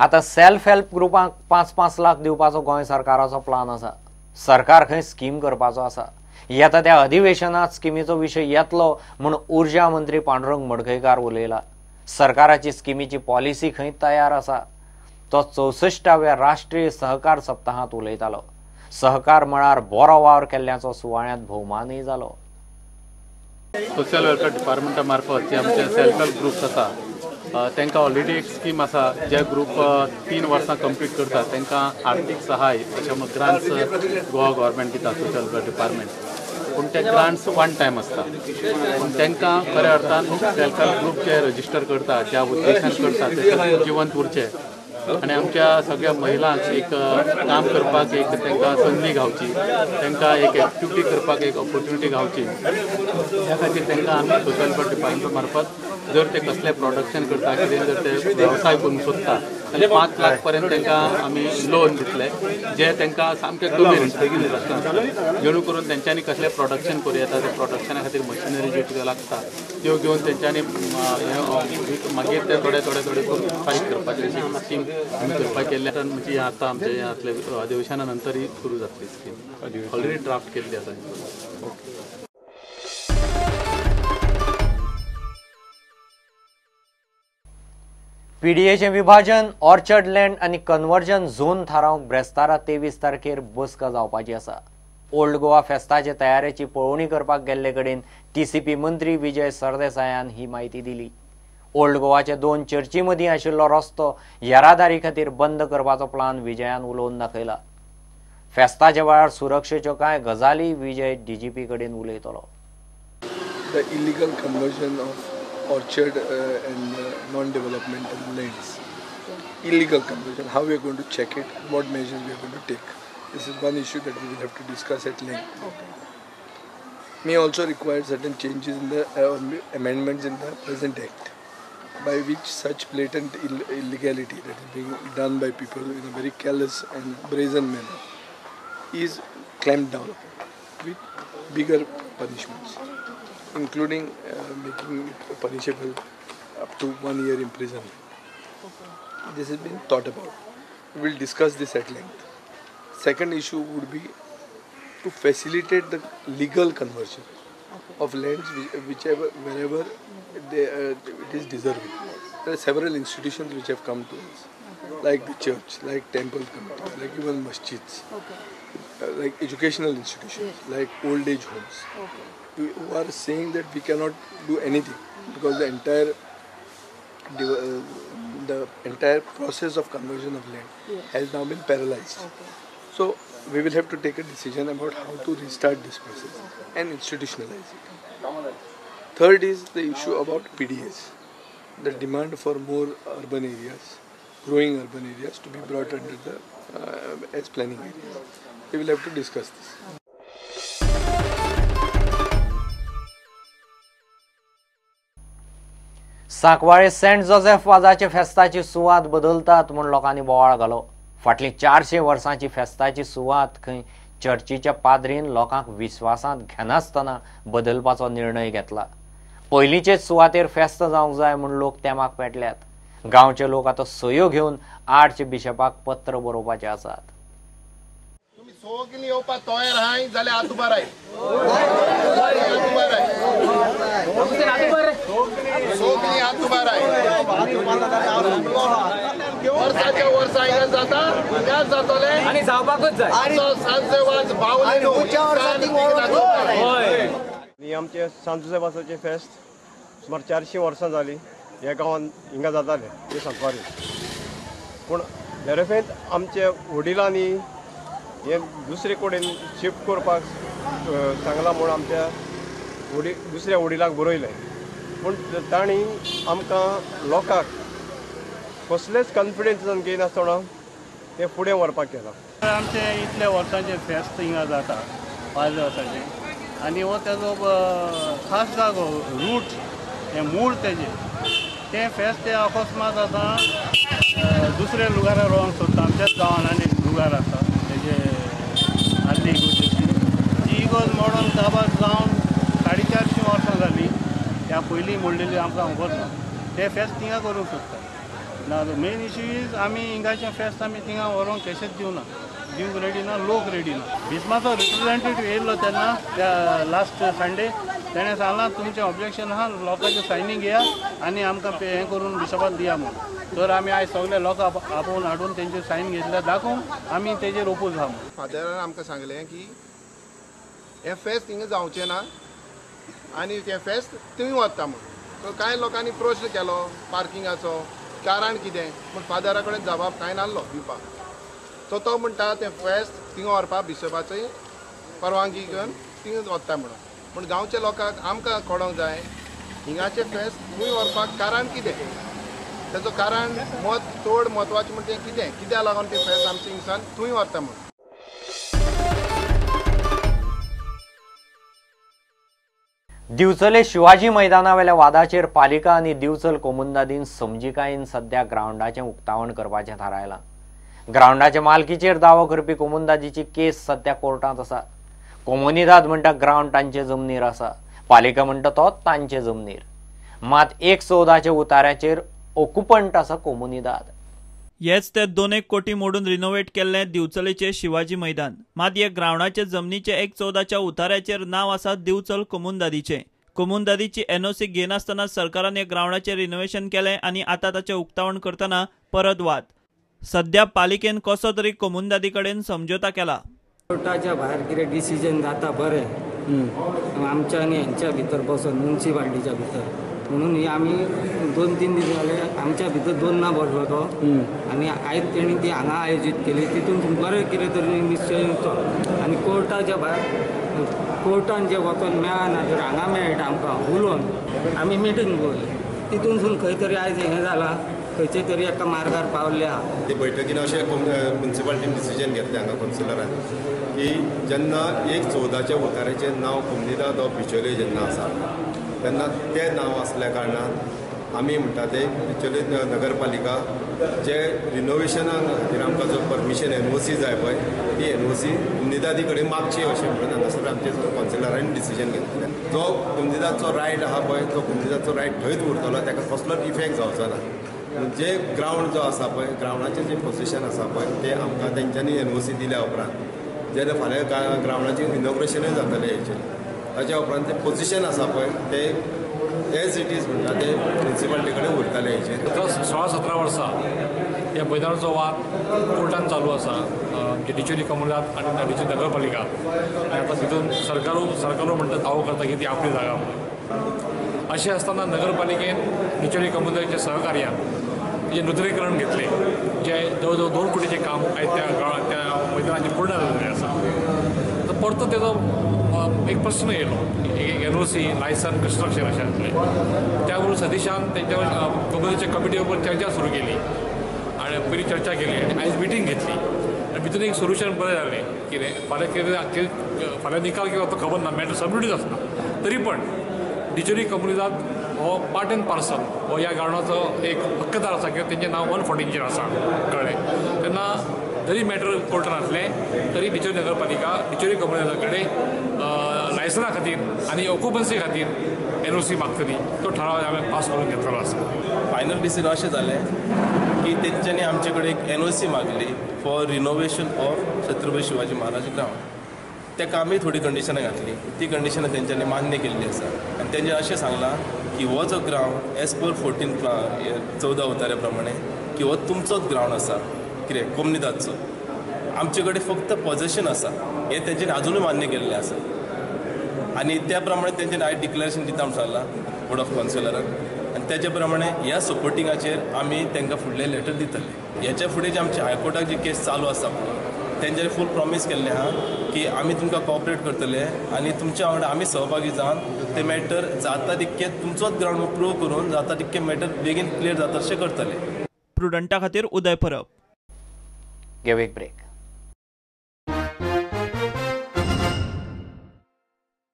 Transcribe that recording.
आतां self help ग्रुपांक 5-5 lakh दिवपाचो गोंय सरकाराचो प्लान आसा. सरकार खंय स्कीम करपाचो आसा. येता त्या अधिवेशनात स्किमीचो विशय येतलो म्हूण ऊर्जा मंत्री पांडुरंग मडकयकार उलयला. सरकाराची स्किमीची पॉलिसी खंय तयार आसा. तो 64व्या राष्ट्रीय सहकार सप्ताहांत उलयतालो. सहकार मळार बरो वावर केल्ल्याचो सुवाळ्यांत भोवमानय जालो. सोशल वेलफेअर डिपार्टमेंटा मार्फत जे आमचे सेल्फ हेल्प ग्रुप्स आसा तांकां ऑलरेडी एक स्कीम आसा. जे ग्रुप 3 वर्सां कंप्लीट करता तांकां आर्थीक सहाय अशें म्हूण ग्रांट्स गोवा गव्हर्मेंट दिता सोशल वेलफेअर डिपार्टमेंट. पूण ते ग्रांट्स वन टायम आसता. पूण तांकां खऱ्या अर्थान सेल्फ हेल्प ग्रुप जे रजिस्टर करता ज्या उद्देशान करता ते जिवंत उरचे आनी आमच्या सगळ्या महिलांक एक काम करपाक एक तांकां संदी गावची, तांकां एक एक्टिविटी करपाक एक ऑपॉर्च्युनिटी गावची, त्या खातीर तांकां आमी सोशल वेलफेअर डिपार्टमेंटा मार्फत जर ते कसलें प्रोडक्शन करता कितें जर ते वेवसाय करूंक सोदता जाल्यार 5 लाख पर्यंत तांकां आमी लोन दितले जे तांकां सामकें कमी इंट्रस्ट आसता, जेणू करून तेंच्यांनी कसलें प्रोडक्शन करूं येता. ते प्रोडक्शना खातीर मशिनरी ज्यो कितें लागता त्यो घेवन तेंच्यांनी मागीर ते थोडे थोडे थोडे करून फारीक करपाची अशी स्कीम आमी करपाक केल्ल्या. म्हणजे आतां आमच्या ह्यातल्या अधिवेशना नंतर ही सुरू जातली स्कीम ऑलरेडी ड्राफ्ट केल्ली आसा. पीडीएचें विभाजन, ऑर्चर्ड लँड आनी कन्वर्जन झोन थारावंक ब्रेस्तारा 23 तारखेर बसका जावपाची आसा. ओल्ड गोवा फेस्ताचे तयारेची पळोवणी करपाक गेल्ले कडेन टीसीपी मंत्री विजय सरदेसायान ही म्हायती दिली. ओल्ड गोवाचे 2 चर्ची मदीं आशिल्लो रस्तो येरादारी खातीर बंद करपाचो प्लान विजयान उलोवन दाखयला. फेस्ताच्या वेळार सुरक्षेच्यो कांय गजाली विजय डीजीपी कडेन उलयतलो. The illegal conversion of orchard and non-developmental lands. Illegal conversion, how we are going to check it, what measures we are going to take. This is one issue that we will have to discuss at length. Okay. May also require certain changes in the amendments in the present act, by which such blatant illegality that is being done by people in a very callous and brazen manner is clamped down upon with bigger punishments, including making it punishable up to 1 year imprisonment. Okay. This has been thought about. We will discuss this at length. Second issue would be to facilitate the legal conversion of lands whichever, wherever they, it is deserving. There are several institutions which have come to us, like the church, like temple committees, like even masjids, like educational institutions, like old age homes, who are saying that we cannot do anything because the entire process of conversion of land has now been paralyzed. So we will have to take a decision about how to restart this process and institutionalize it. Third is the issue about PDAs, the demand for more urban areas, growing urban areas to be brought under the as planning areas. We will have to discuss this. Sancoale Saint Joseph वाजाचे फेस्ताची सुवात बदलतात म्हूण लोकांनी बोवाळ घालो. फाटलीं 400 वर्सांची फेस्ताची सुवात खंय चर्चीच्या पाद्रीन लोकांक विस्वासांत घेनासतना बदलपाचो निर्णय घेतला. पयलींचेच सुवातेर फेस्त जावंक जाय म्हूण लोक तेमाक पेटल्यात. गांवचे लोक आतां सयो घेवन आर्च बिशपाक पत्र बरोवपाचे आसात. सगळीं येवपाक तयार आहाय जाल्यार हात उबार आय, सगळीं हात उबार आय. वर्साच्या वर्सा हिंगा जाता, त्याच जातलें आनी जावपाकूच जाय. सांजवाज बावले न्हू. आनी आमचे सांत जोसेफाचें फेस्त सुमार 400 वर्सां जालीं ह्या गांवांत हिंगा जातालें हे सांकवारी. पूण बेरेफेंत आमच्या वडिलांनी हे दुसरे कडेन शिफ्ट करपाक सांगलां म्हूण आमच्या दुसऱ्या वडिलांक बरयलें. पूण तांणी आमकां लोकांक कसलेच कॉन्फिडन्सान घेयनासतना तें फुडें व्हरपाक केलां. आमचे इतल्या वर्सांचें फेस्त हिंगा जाता, 5 वर्सांचें, आनी हो तेजो खास जागो रूट हें मूळ तेजें तें फेस्त ते अकस्मात आतां दुसऱ्या लुगारार रोवंक सोदता. आमच्याच गांवान आनी एक लुगार आसा तेजे आदली इगोर्जेची, ती इगोर्ज मोडून काबार जावन 450 वर्सां जालीं. त्या पयलीं मोडलेली आमकां खबर ना. तें फेस्त थिंगा करूंक सोदता. ना मेन इश्यू is आमी हिंगाचें फेस्त आमी थिंगा व्हरोंक कशेंच दिवना, दिवंक रेडी ना, लोक रेडी ना. बिस्माचो रिप्रेझेंटेटिव्ह येयल्लो तेन्ना त्या लास्ट संडे, तेणें सांगलां तुमचें ऑब्जेक्शन आहा, लोकांचें सायनींग घेया आनी आमकां हें करून बिशपाक दिया म्हणून. तर आमी आयज सगळे लोक आपोवन हाडून तेंचे सायन घेतल्या दाखोवन आमी तेजेर ओपोज आहा म्हणून. फादरान आमकां सांगलें की हें फेस्त हिंगा जावचें ना आनी तें फेस्त थंय वता म्हणून. सो कांय लोकांनी प्रश्न केलो पार्किंगाचो कारण कितें पूण फादरा कडेन जबाब कांय नासलो दिवपाक. सो तो म्हणटा तें फेस्त थिंगा व्हरपाक बिशपाची परवानगी घेवन थिंगा वता म्हणून. पूण गांवच्या लोकांक आमकां कळोंक जाय हिंगाचें फेस्त थंय व्हरपाक कारण कितें, तेचो कारण मत चड म्हत्वाचें म्हणजे कितें, कित्याक लागून तें फेस्त आमचें हिंगसान थंय व्हरता म्हणून. दिवचले शिवाजी मैदानावेल्या वादाचेर पालिका आनी दिवचल कोमुंदादीन समजिकायेन सध्या ग्रावंडाचें उक्तावण करपाचें थारायलां. ग्रावंडाचे मालकीचेर दावो करपी कोमुंदादीची केस सध्या कोर्टांत आसा. कोमुनिदाद म्हणटा ग्रावंड तांचे जमनीर आसा, पालिका म्हणटा तो तांचे जमनीर. मात 1/14 उतार्याचेर ओकुपंट आसा कोमुनिदाद. हेच ते 2 कोटी मोडून रिनोवेट केल्ले दिवचलेचे शिवाजी मैदान. मात हे ग्रावंडाचे जमनीचे 1/14 उतार्याचेर नांव आसा दिवचल कोमुंदादीचे. कोमुंदादीची एनओसी घेनासतना सरकारान हे ग्रावंडाचे रिनोवेशन केलें आनी आतां ताचें उक्तावण करतना परत वाद. सध्या पालिकेन कसो तरी कोमुंदादी कडेन समझोता केला. कोर्टाच्या भायर कितें डिसिजन जाता बरें आमच्या आनी हेंच्या भितर बसून म्युनिसिपालिटीच्या भितर, म्हणून ही आमी 2-3 दीस जाले आमच्या भितर 2 ना बसलो तो आनी आयज तेणी ती हांगा आयोजीत केली. तितून बरें कितें तरी निश्चय येवचो आनी कोर्टाच्या भायर कोर्टान जे वचोन मेळना तर हांगा मेळटा आमकां उलोवन आमी मिटींग दवरली. तितूनसून खंय तरी आयज हें जालां, खंयचे तरी एका मार्गार पावल्ले आहा. ते बैठकीन अशें म्युनिसिपालिटीन डिसिजन घेतलें हांगा कौन्सिलरान की जेन्ना 1/14 उतार्याचें नांव कोमुनिदाद ऑफ बिचोले जेन्ना आसा तेन्ना तें नांव आसल्या कारणान आमी म्हणटा ते बिचोले नगरपालिका जे रिनोवेशना खातीर आमकां जो परमिशन एनओसी जाय पळय ती एनओसी कोमुनिदादी कडेन मागची अशें म्हणून हांगासर आमचे कौन्सिलरांनी डिसिजन घेतलें. जो कोमुनिदादचो रायट आहा पळय तो कोमुनिदादचो रायट थंयच उरतलो, ताका कसलोच इफेक्ट जावचो ना. जे ग्रावंड जो आसा पळय ग्रावंडाचें जें पोजिशन आसा पळय तें आमकां तेंच्यांनी एनओसी दिल्या उपरांत जेन्ना फाल्यां ग्रावंडाचें इनॉग्रेशनूय जातलें हेचेर ताच्या उपरांत तें पोजिशन आसा पळय तें एज it is म्हणटा तें म्युनिसिपालिटी कडेन उरतलें हेचेर. 16-17 वर्सां ह्या मैदानाचो वाद कोर्टान चालू आसा. डिचोली कोमुनिदाद आनी डिचोली नगरपालिका आनी आतां तितून सरकारूय म्हणटा दावो करता की ती आपली जागा म्हणून. अशें आसतना नगरपालिकेन डिचोली कोमुनिदादच्या सहकार्यान तेजें नुतनीकरण घेतलें, जें जवळ जवळ 2 कोटीचें काम आयज त्या मैदानाचें पूर्ण जाल्लें आसा. आतां परतो तेजो एक प्रश्न येयलो, एनओसी लायसन कन्स्ट्रक्शन अशें आसलें. त्या बरोबर सतीशान तेंच्या कोमुनिदादच्या कमिटी बरोबर चर्चा सुरू केली आनी पयलीं चर्चा केली आनी आयज मिटींग घेतली आनी भितर एक सोल्युशन बरें जालें. कितें फाल्यां कितें फाल्यां निकाल कितें तो खबर ना, मॅटर सबमिटूच आसना, तरी पण डिचोली कोमुनिदाद हो पार्ट एंड पार्सल हो ह्या ग्रावंडाचो एक हक्कदार आसा कित्याक तेंचें नांव 114चेर आसा कळ्ळें. तेन्ना जरी मॅटर कोर्टान आसलें तरी डिचोली नगरपालिका डिचोली कोमुनिदादा कडेन लायसना खातीर आनी ऑक्युपन्सी खातीर एनओसी मागतली, तो ठराव हांवें पास करून घेतलेलो आसा. फायनल डिसिजन अशें जालें की तेंच्यांनी आमचे कडेन एक एनओसी मागली for renovation of Chhatrapati Shivaji Maharaj ground. ताका आमी थोडी कंडिशनां घातली, ती कंडिशनां तेंच्यांनी मान्य केल्ली आसा आनी तेंच्यांनी अशें सांगलां की हो जो ग्रावंड एज पर 14 उतार्या प्रमाणे की हो तुमचोच ग्रावंड आसा, कितें कोमुनिदादचो, आमचे कडेन फक्त पॉजेशन आसा हें तेंच्यांनी आजुनूय मान्य केल्लें आसा आनी त्या प्रमाणे तेंच्यांनी आयज डिक्लेरेशन दिता म्हूण सांगलां बोर्ड ऑफ कावन्सिलराक आनी तेच्या प्रमाणे ह्या सपोर्टिंगाचेर आमी तांकां फुडलें लेटर दितले. हेच्या फुडें जे आमचे हायकोर्टाक जी केस चालू आसा पळय तेंच्यांनी फूल प्रॉमीस केल्लें आहा की आमी तुमकां कॉपरेट करतले आनी तुमच्या वांगडा आमी सहभागी जावन ते मॅटर जाता तितकें तुमचोच ग्रावंड प्रूव करून जाता तितकें मॅटर बेगीन क्लियर जाता अशें करतले. प्रुडंटा खातीर उदय परब. घेवया एक ब्रेक.